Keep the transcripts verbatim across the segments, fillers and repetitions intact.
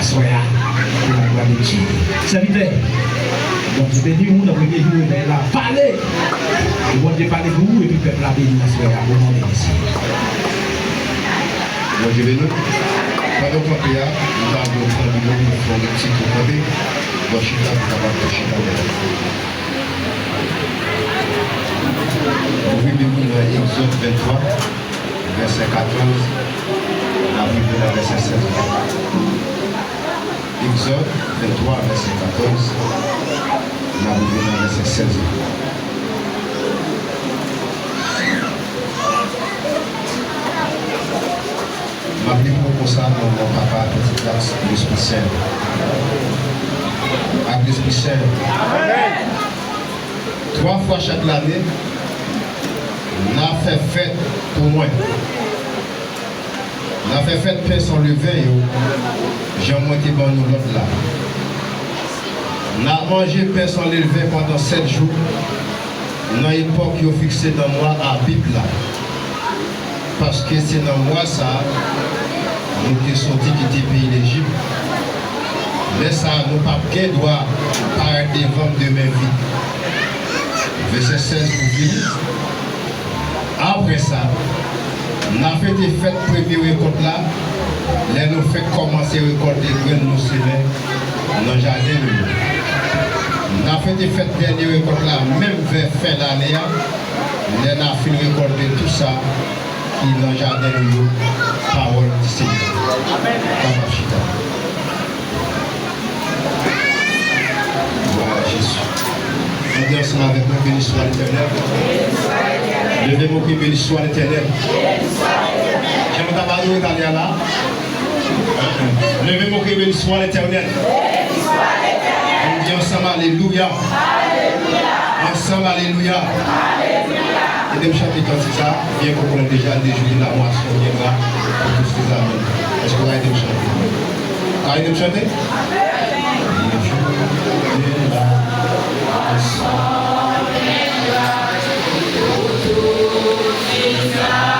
Aswè a, pou laglwa de Dye. Sèvitè, Bondye beni w nan premye jou revèy la. Pale! Ke Bondye pale pou ou epi pèp la beni aswè a, o non de Jezi. Bondye beni w. Pandan w kanpe a, m ta vle w pran Bib ou, nou fè yon ti kou kanpe. Bò chita, pou w kapab bò chita byen. Ouvri Bib ou nan Egzòd venntwa, vèsè katòz, n ap rive nan vèsè sèz. Egzòd venntwa, vèsè katòz, n ap rive nan vèsè sèz. M ap li pou ou konsa, nan non Papa, Pitit la, Lespri Sen. Ak Lespri Sen. Twa fwa chak lane, n a fè fèt pou mwen. N a fè fèt pen san leven yo, jan mwen te ban nou lòd la. N a manje pen san leven pandan sèt jou, nan epòk yo fikse nan mwa Abib la. Paske se nan mwa sa a nou te soti kite peyi Lejip. Lè sa a, nou p ap gen dwa parèt devan m de men vid. Vèsè sèz pou fini. Apre sa, n a fete fèt premye rekòt la, lè nou fenk kòmanse rekòlte grenn nou simen nan jaden nou yo. N a fete fèt dènye rekòt la, menm vè fen lane a, lè n a fin rekòlte tou sa ki nan jaden nou yo, pawòl di Senyè. Kapab chita. Glwa a Jezi. Ann di ansanm avèk mwen, Béni soit l'Éternel. Leve men w, kriye, Béni soit l'Éternel. Jan nou t ap adore talè a la. Leve men w, kriye, Béni soit l'Éternel. Ann di ansanm, Alelouya. Ansanm, Alelouya. Ede m chante kantik sa, byen ke w konnen deja, le jour de la moisson viendra pour tous les âmes. Èske w ka ede m chante? W ka ede m chante? Le jour de la moisson viendra pour tous les âmes.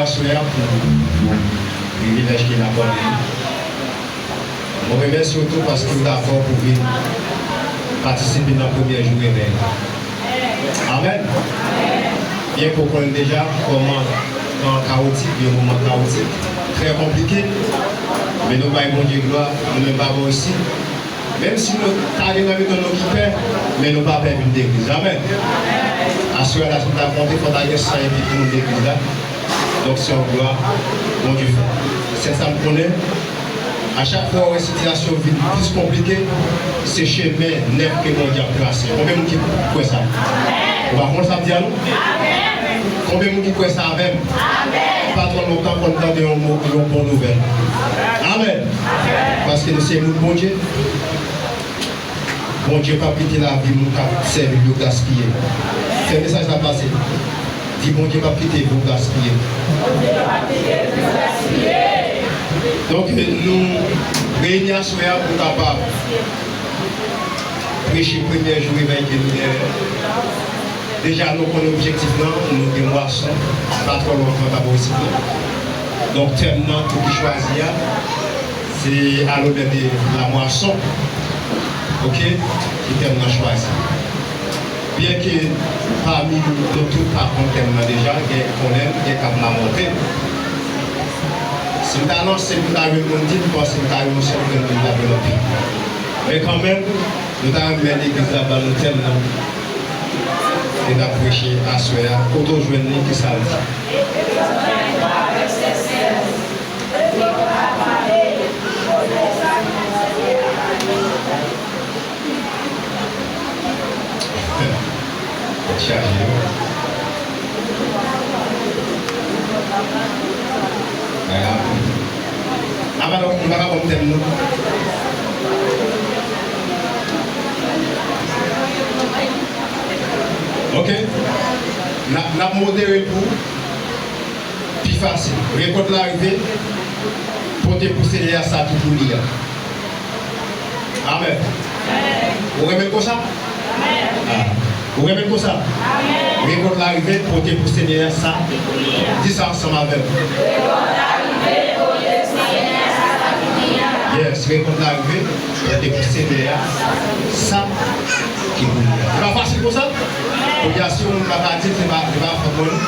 Aswè a pou privilèj ke n akòde nou. Mwen remèsye w tou paske w dakò pou vin patisipe nan premyè jou revèy la. Amèn. Byen ke w konnen deja kòman tan an kawotik, gen moman kawotik, trè konplike, men nou bay Bondye glwa, nou menm papa osi. Menm si nou ta gen nan mitan nou ki pè, men nou pa pè vin legliz. Amèn. Aswè a la, si nou ta konte, fò ta gen san e plis moun legliz la. Donk, se yon glwa Bondye fè. Se sa m konnen. A chak fwa w wè sitiyasyon vin plis konplike, se chemen nèf ke Bondye ap trase. Konbyen moun ki kwè sa? Ou pa konn sa m di a non? Konbyen moun ki kwè sa avè m? Pa twò lontan, fò n tande yon mo, yon bon nouvèl. Amèn. Paske nou se moun Bondye. Bondye p ap kite lavi moun k ap sèvi l yo gaspiye. Fè mesaj la pase. Di, Bondye p ap kite vi w gaspiye. Donk, nou reyini aswè a pou kapab preche premyè jou revèy ke nou genyen. Deja, nou konnen objektif lan, nou gen mwason, pa twò lwen anfan ta pwosib lan. Donk, tèm nan tou ki chwazi a, se à l'honneur de la moisson. Oke? Ki tèm nan chwazi. Byen ke pami nou tout pa konn tèm nan deja, gen k konnen l, gen k ap mamòte l. Si m ta lanse l, m ta jwenn moun di m, m panse m ta jwenn yon sèten moun ta jwenn anpil. Men kanmenm, nou ta renmen legliz la ban nou tèm nan. E n ap preche aswè a. Kote w jwenn li, kisa l di? Tèt chaje, wi. Bagay la. Apa nou, nou pa ka ban m tèm nan. Oke. N ap, n ap modere l pou pi fasil. Rekòt la rive, pote pou Senyè a sa ki pou li a. Amèn. Ou renmen l konsa? Ah. Ou renmen l konsa? Rekòt la rive, pote pou Senyè a sa. Di sa ansanm avè m. Yes, rekòt la rive, pote pou Senyè a sa ki pou li a. Se pa fasil konsa? Kounye a, si yon moun pa ka di l, se pa, se pa fòt mwen, non.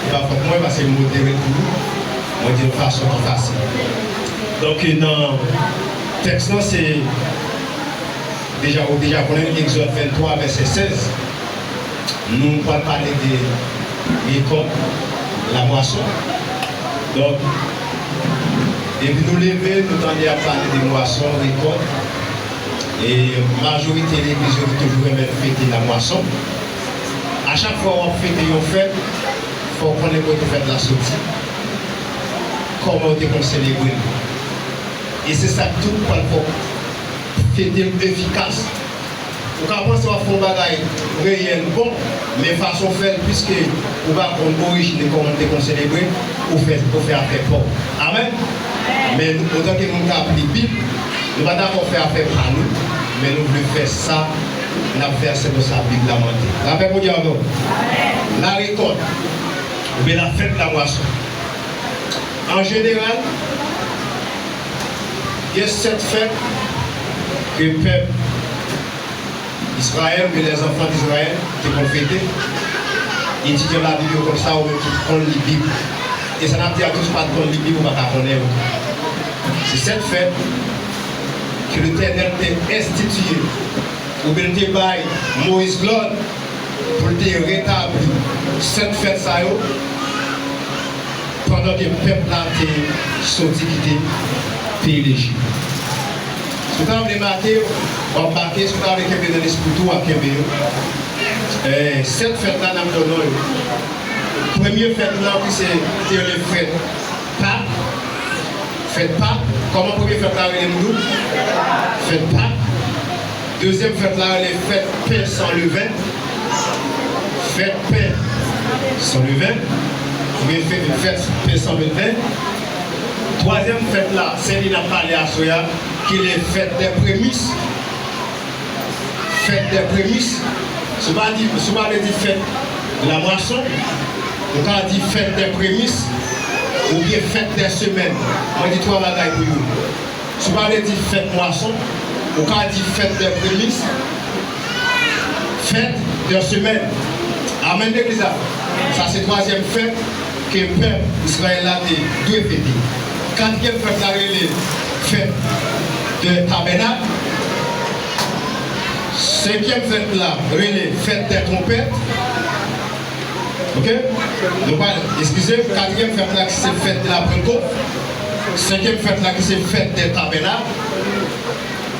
Se pa fòt mwen, paske m modere l pou ou. Mwen di l yon fason ki fasil. Donk, nan tèks lan, se deja, ou deja konnen, Egzòd venntwa, vèsè sèz. Nou pral pale de rekòt, lamwason. Donk, depi nou leve, nou tande y ap pale de mwason, rekòt. E majorite legliz yo toujou renmen fete lamwason. A chak fwa w ap fete yon fèt, fò w konnen kote fèt la soti, kòman w te konn selebre l. E se sa k tou k pral fè w fete l efikas. Ou ka panse w ap fè yon bagay reyèl bon, men fason w fè l, piske ou pa konn orijin li, kòman l te konn selebre, ou fè, ou fè afè pa w. Amèn? Men nou, antanke moun k ap li Bib, nou pa dakò fè afè pa nou, men nou vle fè sa n ap fè a selon sa Bib la mande. Lapè Bondye avè w. Larekòt, oubyen lafèt lamwason. An jeneral, gen sèt fèt ke pèp Izrayèl, oubyen lèzanfan d Izrayèl, te konn fete. Etidyan Labib yo konn sa, ou menm ki konn li Bib. E sa n ap di a tou, si w pa t konn li Bib, ou pa ka konnen yo. Se sèt fèt ke Letènèl te enstitiye, oubyen l te bay Moyiz lòd pou l te retabli sèt fèt sa yo, pandan ke pèp la te soti kite peyi Lejip. Si w ta vle make yo, w ap make, si w ta vle kenbe nan lespri tou, w ap kenbe yo. Eh, sèt fèt la, n ap ba w non yo. Premye fèt la, ki se, te rele fèt Pak. Fèt Pak. Kòman premye fèt la rele, m di w? Fèt Pak. Dezyèm fèt la rele fèt pen san leven. Fèt pen san leven. Oubyen fè-, fèt pen san leven. Twazyèm fèt la, se li n ap pale aswè a, ki rele fèt dè premis. Fèt dè premis. Si w pa di, si w pa vle di fèt lamwason, Ou ka di fèt dè premis, oubyen fèt dè semèn. Mwen di twa bagay pou yo. Si w pa vle di fèt mwason, ou ka di fèt dè premis, fèt dè semèn. Amèn, legliz la. Sa se twazyèm fèt ke pèp Izrayèl la te dwe fete. Katriyèm fèt la rele fèt dè tabènak. Senkyèm fèt la rele fèt dè twonpèt. Oke? Nou pa, eskize, katriyèm fèt la ki se fèt de la Pentecôte. Senkyèm fèt la ki se fèt dè tabènak.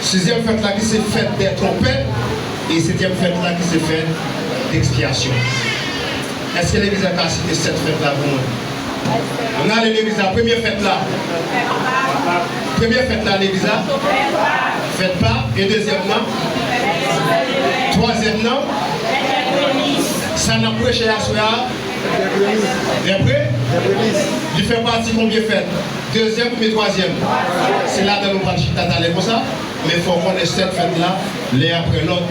Sizyèm fèt la ki se fèt dè twonpèt. E setyèm fèt la ki se fèt dèkspyasyon. Èske legliz la ka site sèt fèt la pou mwen? Ann ale legliz la. Premye fèt la. Premye fèt la legliz la. Fèt Pak. E dezyèm nan? Twazyèm nan? Sa n ap preche aswè a? Dèprè? Li fè pati konbyen fèt? Dezyèm oubyen twazyèm? Se ladan nou pral chita talè konsa. Men fò w konnen sèt fèt la, len aprè lòt.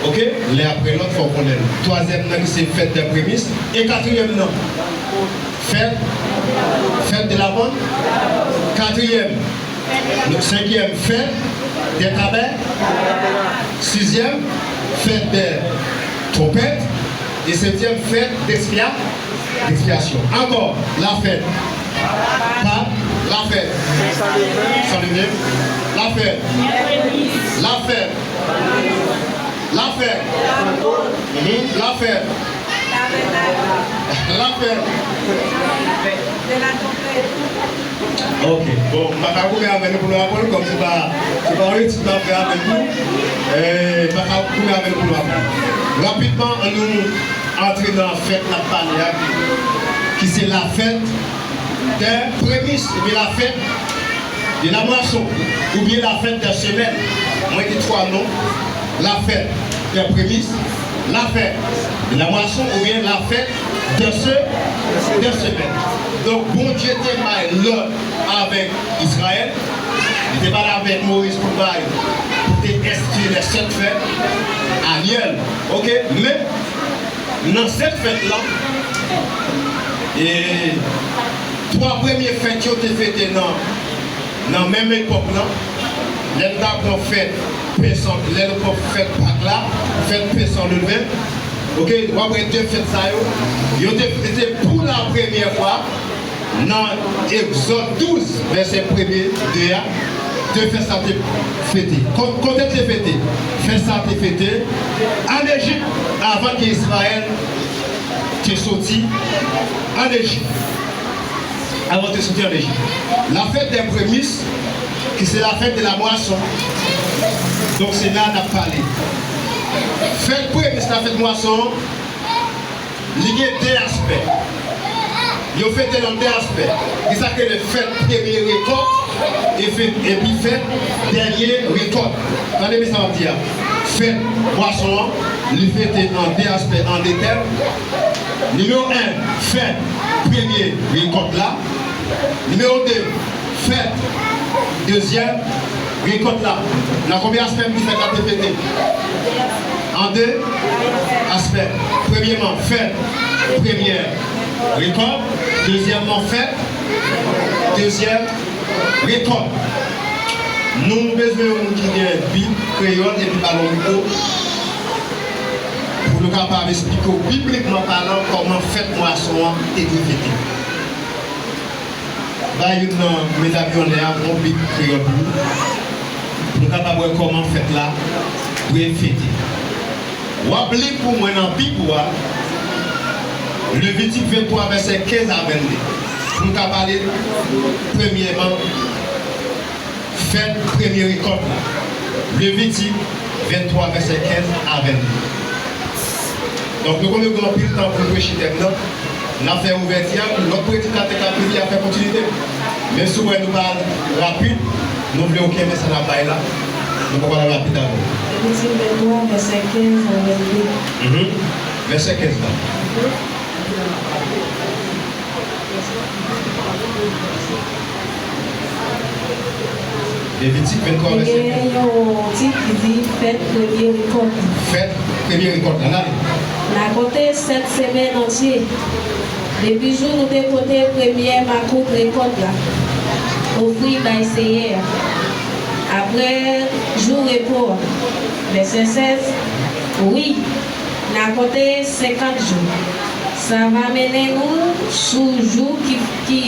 Oke? Len aprè lòt, fò w konnen l. Twazyèm nan ki se fèt dè premis. E katriyèm nan? Fèt, fèt de la pant. Katriyèm. Donk, senkyèm, fèt dè tabè. Sizyèm, fèt dè twonpèt. E setyèm, fèt dèkspya-, dèkspyasyon. Ankò, lafèt. Pak, lafèt. San leve. Lafèt. Lafèt. Lafèt. Mhm. Lafèt. Lafèt. Ok. Bon, m pa ka goumen avè nou pou nou aprann, kòm se pa, se pa yon etid n ap fè avèk nou. Eh, m pa ka goumen avè nou pou nou aprann. Rapidman, ann nou antre nan fèt n ap pale a, ki se lafèt dè premis, oubyen lafèt de la mwason, oubyen lafèt dè semèn. Mwen gen twa non, lafèt dè premis, lafèt de la mwason, oubyen lafèt dè se-, dè semèn. Donk, Bondye te bay lòd avèk Izrayèl, li te pale avèk Moyiz pou bay, pou te enstitye lè sèt fèt anyèl. Oke, men nan sèt fèt la, e twa premye fèt yo te fete nan, nan menm epòk lan, lè n ta pran fèt pen san, lè n pran fèt Pak la, fèt pen san levèn, oke, w ap wè de fèt sa yo, yo te fete pou la premyè fwa nan Egzòd douz, vèsè premye, de a, de fèt sa te fete. Ko-, kote te fete? Fèt sa te fete ann Ejip, avan ke Izrayèl te soti ann Ejip. Avan te soti ann Ejip. Lafèt dè premis, ki se lafèt de la mwason. Donk, se la n ap pale. Fèt premis, lafèt mwason, li gen de aspè. Yo fete l an de aspè. Gen sa k rele fèt premye rekòt, e fèt, epi fèt dènye rekòt. Tande byen sa m ap di a. Fèt pwason an, li fete an de aspè, an de tèm. Nimewo en, fèt premye rekòt la. Nimewo de, fèt dezyèm rekòt la. Nan konbyen aspè m di fèt la te fete? An de aspè. Premyèman, fèt premyè rekòt. Dezyèmman, fèt dezyèm rekòt. Nou bezwen yon moun ki gen Bib kreyòl epi ba l yon mikwo pou nou kapab esplike w biblikman palan kòman fèt mwason an te dwe fete. Ba youn nan medam yo anlè a yon Bib kreyòl pou nou, pou nou kapab wè kòman fèt la dwe fete. W ap li pou mwen nan Bib ou a, Levitik venntwa, vèsè kenz a vennde. Pou nou ka pale, premyèman, fèt premye rekòt la. Levitik venntwa, vèsè kenz a vennde. Donk, nou konnen gen anpil tan pou n preche tèm nan. N ap fè ouvèti a, lòt predikatè k ap vini ap fè kontinite. Men si w wè nou pa al rapid, nou vle w kenbe sa n ap bay la. Nou poko al rapid avè w. Levitik venntwa, vèsè kenz a vennde. Mhm. Vèsè kenz la. Levitik venntwa, vèsè kenz. Te gen yon tit ki di, Fèt premye rekòt. Fèt premye rekòt la, n ale. N a konte sèt semèn antye. Depi jou nou te pote premyè makout rekòt la, ofri bay Seyè a, apre jou repo a. Vèsè sèz, wi, n a konte senkant jou. Sa va mennen nou sou jou ki, ki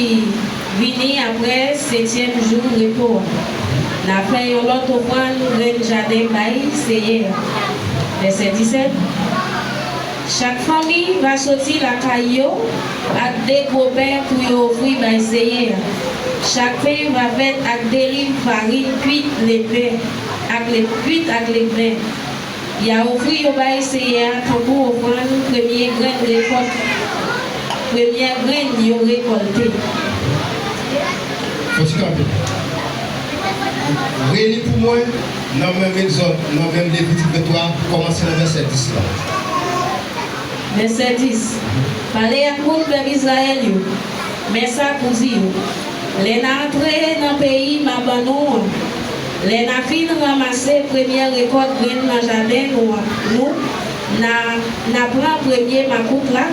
vini apre setyèm jou repo a. N a fè yon lòt ofrann grenn jaden bay Seyè a. Vèsè disèt, chak fanmi va soti lakay yo ak de gwo pen pou yo ofri bay Seyè a. Chak pen va fèt ak de liv farin kwit ledven ak le, kwit ak ledven. Y a ofri yo bay Seyè a tankou ofrann premye grenn rekòt, premyè grenn yo rekòlte. Fò ti kanpe. Reli pou mwen nan menm Egzòd, nan menm Levitik venntwa, kòmanse nan vèsè dis la. Vèsè dis, pale ak moun pèp Izrayèl yo. Men sa pou di yo, lè n a antre nan peyi m ap ban nou an, lè n a fin ranmase premyè rekòt grenn nan jaden nou an, nou, n a, n a pran premye makout la,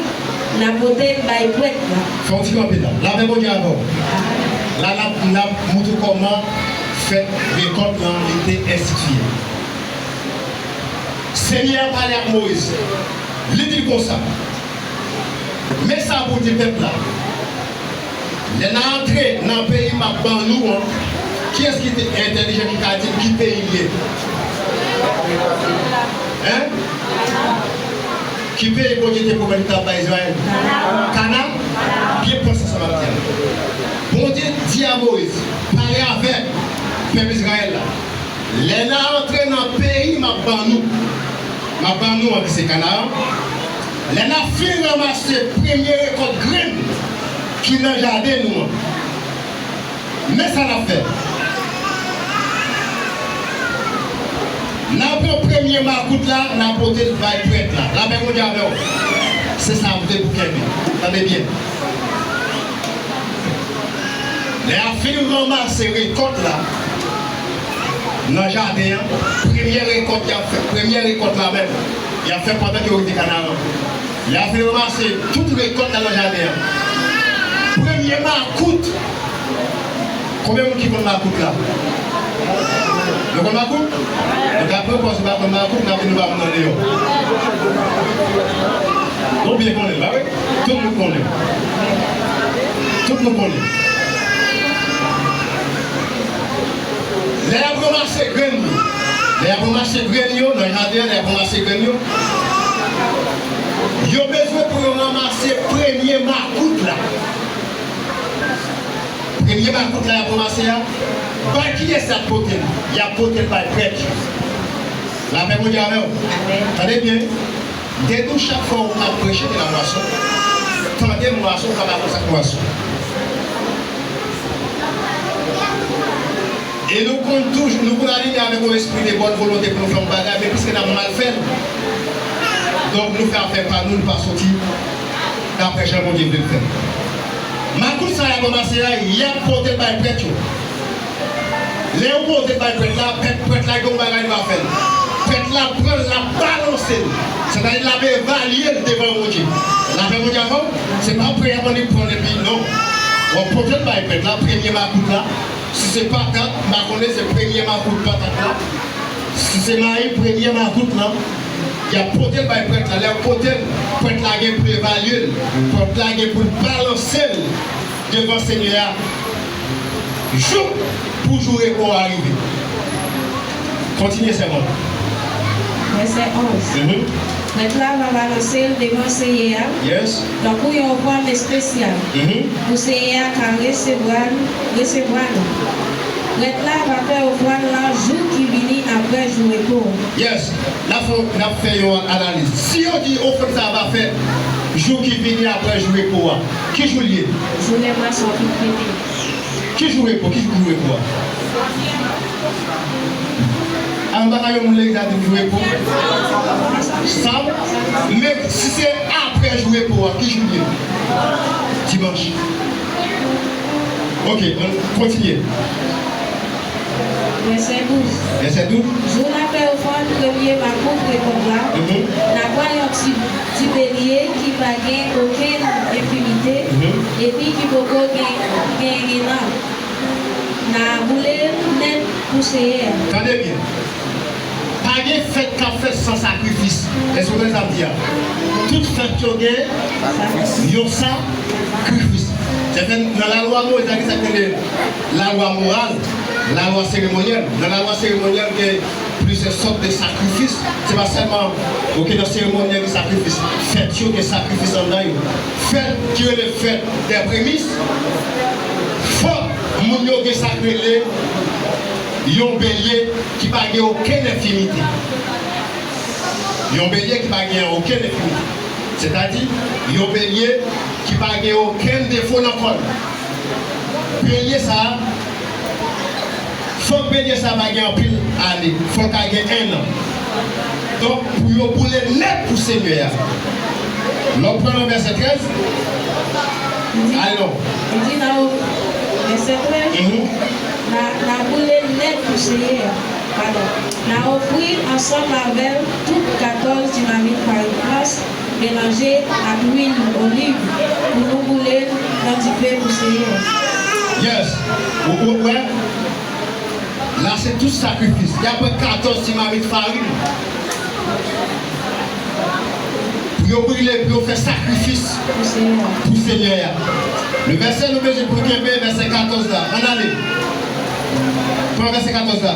n a pote l bay prèt la. Fè yon ti kanpe la. Lapè Bondye avè w. La, n ap, n ap montre w kòman fèt rekòt lan li te enstitiye. Senyè a pale ak Moyiz. Li di l konsa, men sa pou w di pèp la, lè n a antre nan peyi m ap ban nou an, kiyès ki te entèlijan ki ka di m ki peyi l ye? Hein? Ki peyi Bondye te pwomèt li t ap bay Izrayèl? Kanan? Byen panse sa m ap di a. Bondye di a Moyiz, pale avèk pèp Izrayèl la. Lè n a antre nan peyi m ap ban nou, m ap ban nou an ki se Kanaran, lè n a fin ranmase premye rekòt grenn ki nan jaden nou an, men sa n ap fè. N a pran premye makout la, n a pote l bay prèt la. Lapè Bondye avè w. Se sa m te pou kenbe. Tande byen. Lè y a fin ranmase rekòt la nan jaden an, premyè rekòt y ap fè, premyè rekòt la menm, y ap fè pandan ke yo rive Kanaran. Lè y a fin ranmase tout rekòt la nan jaden an, premye makout, konbyen moun ki konn makout la? Nou konn makout? Nou ka pran pòz nou pa konn makout, n ap vin nou ba moun nan deyò. Nou byen konnen l, pa vre? Tout moun konnen. Tout moun konnen. Lè y ap ranmase grenn yo, lè y ap ranmase grenn yo nan jaden an, lè y ap ranmase grenn yo, yo bezwen pou yo ranmase premye makout la. Premye makout la y ap ranmase a, bay kiyès y ap pote l? Y ap pote l bay prèt yo. Lapè Bondye avè w. Amèn. Tande byen. M te di w chak fwa w ap preche de la mwason, tande mwason, w ka pa konn sa k mwason. E nou konn toujou, nou konn alimen avèk yon espri de bòn volonte pou nou fè yon bagay, men piske n ap mal fè l, donk nou fè afè pa nou, nou pa soti daprè jan Bondye vle n fè. Makout sa y ap ranmase a, y ap pote l bay prèt yo. Lè yo pote l bay prèt la, prèt, prèt la gen yon bagay li va fè l. Prèt la pran l, l ap balanse l. Sètadi l ap evalye l devan Bondye. Lapè Bondye avè w, se pa premye a li pran l epi non. W ap pote l bay prèt la, premye makout la. Si se patat, m pa konnen se premye makout patat la. Si se mayi, premye makout lan, y ap pote l bay prèt la. Lè y ap pote l, prèt la gen pou l evalye l. Prèt la gen pou l balanse l devan Senyè a jouk pou jou repo a rive. Kontinye, sè mwen. Vèsè onz. Mhm. Prèt la va balanse l devan Senyè a, yes, tankou yon ofrann espesyal, mhm, pou Senyè a ka resevwa l, resevwa nou. Prèt la va fè ofrann lan jou ki vini apre jou repo a. Yes. N ap fè, n ap fè yon analiz. Si yo di ofrann sa a va fèt jou ki vini apre jou repo a, ki jou l ye? Jou lè mwason fin pete. Ki jou repo? Ki jou repo a? A, m pa ka yon moun legliz la di m jou repo. Sa, men si se apre jou repo a, ki jou l ye? Dimanch. Ok, ann kontinye. Vèsè douz. Vèsè douz. Jou n ap fè ofrann premye makout rekòt la, mhm, n a pran yon ti, ti belye ki pa gen okenn enfimite, mhm, epi ki poko gen, gen renan. N a boule l nèt pou Seyè a. Tande byen. Pa gen fèt k ap fèt san sakrifis. Èske w konprann sa m di a? Tout fèt yo gen yon sakrifis. Se fè nan lalwa Moyiz la, gen sa k rele lalwa moral, lalwa seremonyèl. Nan lalwa seremonyèl, gen plizyè sòt de sakrifis. Se pa sèlman, oke, nan seremonyèl gen sakrifis. Fèt yo gen sakrifis anndan yo. Fèt ki rele fèt dè premis, fòk moun yo gen sa k rele yon belye ki pa gen okenn enfimite. Yon belye ki pa gen okenn enfimite. Sètadi, yon belye ki pa gen okenn defo nan kò l. Belye sa a, fòk belye sa a pa gen anpil ane. Fòk l ka gen enn an. Donk, pou yo boule nèt pou Senyè a. Lè w pran nan vèsè trèz, ale non. Li di nan vèsè trèz, mhm, n a, n a boule nèt pou Seyè a. Padon. N a ofri ansanm avè l tout katòz ti mamit farin frans melanje ak lwil oliv pou nou boule l nan dife pou Seyè a. Yes. Ou, ou wè? La se tout sakrifis. Y ap pran katòz ti mamit farin pou yo brile, pou yo fè sakrifis pou Senyè a. Le vèsè nou bezwen pou kenbe, vèsè katòz la. Ann ale. Pran vèsè katòz la.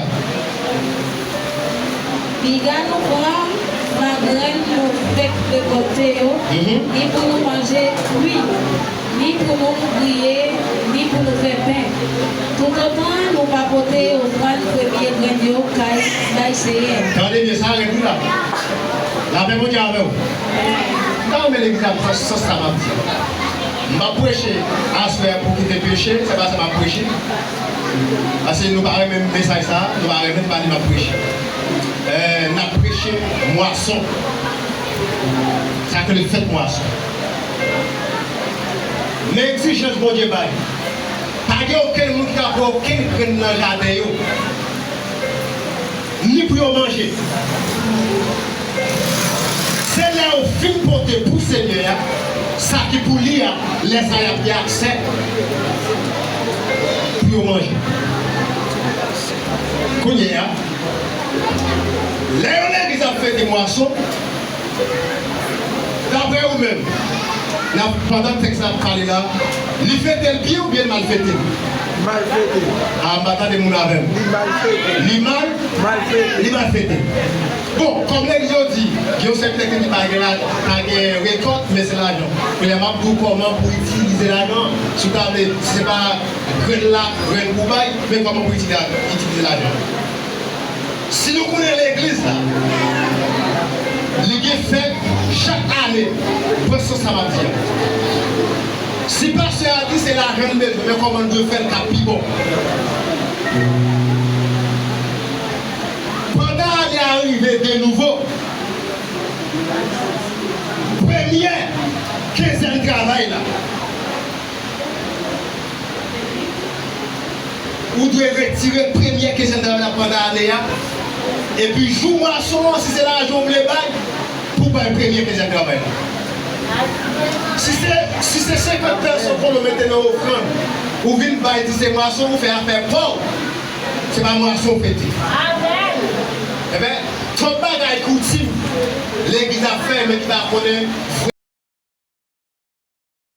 Piga nou pran nan grenn nou fèk rekòlte yo, mhm, ni pou nou manje kwi, ni pou nou griye, ni pou nou fè pen. Toutotan nou pa pote ofrann premye grenn yo kay bay Seyè a. Tande byen, sa rèd wi la. Lapè Bondye avè w. M ta renmen legliz la pran sans sa m ap di. M p ap preche aswè a pou kite peche, se pa sa m ap preche. Paske nou pa renmen mesaj sa, nou pa renmen, se pa li m ap preche. Eh, n ap preche mwason. Sa k rele fèt mwason. Men egzijans Bondye bay. Pa gen okenn moun ki ka pran okenn grenn nan jaden yo, ni pou yo manje. Se lè yo fin pote pou Senyè a, sa ki pou li a, lè sa y ap gen aksè pou yo manje. Kounye a, lè yon legliz ap fete mwason, daprè ou menm, n ap, pandan tèks la ap pale la, li fete l byen oubyen l mal fete l? Mal fete. A, m pa tande moun avè m. Li mal fete. Li mal? Mal fete. Li mal fete. Bon, kòm legliz yo di, gen yon sèten legliz ki pa gen la, pa gen rekòt, men se lajan. Kounye a, m ap di w kòman pou itilize lajan an. Si w ta vle, si se pa grenn la, grenn pou w bay, men kòman pou itilize, itilize lajan an. Si nou konnen legliz la, li gen fèt chak ane, pran sans sa m ap di a. Si pastè a di se lajan l bezwen, men kòman l dwe fè l k ap pi bon? Pandan ane a rive de nouvo, premyè kenzèn travay la, ou dwe retire premye kenzèn travay la pandan ane a. Epi jou mwason an, si se lajan w vle bay, pou bay premye kenzèn travay la. Si se, si se senkant pèsòn ke w mete nan ofrann, ou vin bay, di se mwason, ou fè afè pa w. Se pa mwason w fete. Amèn. Ebyen, tout bagay koutim legliz ap fè, men ki pa konnen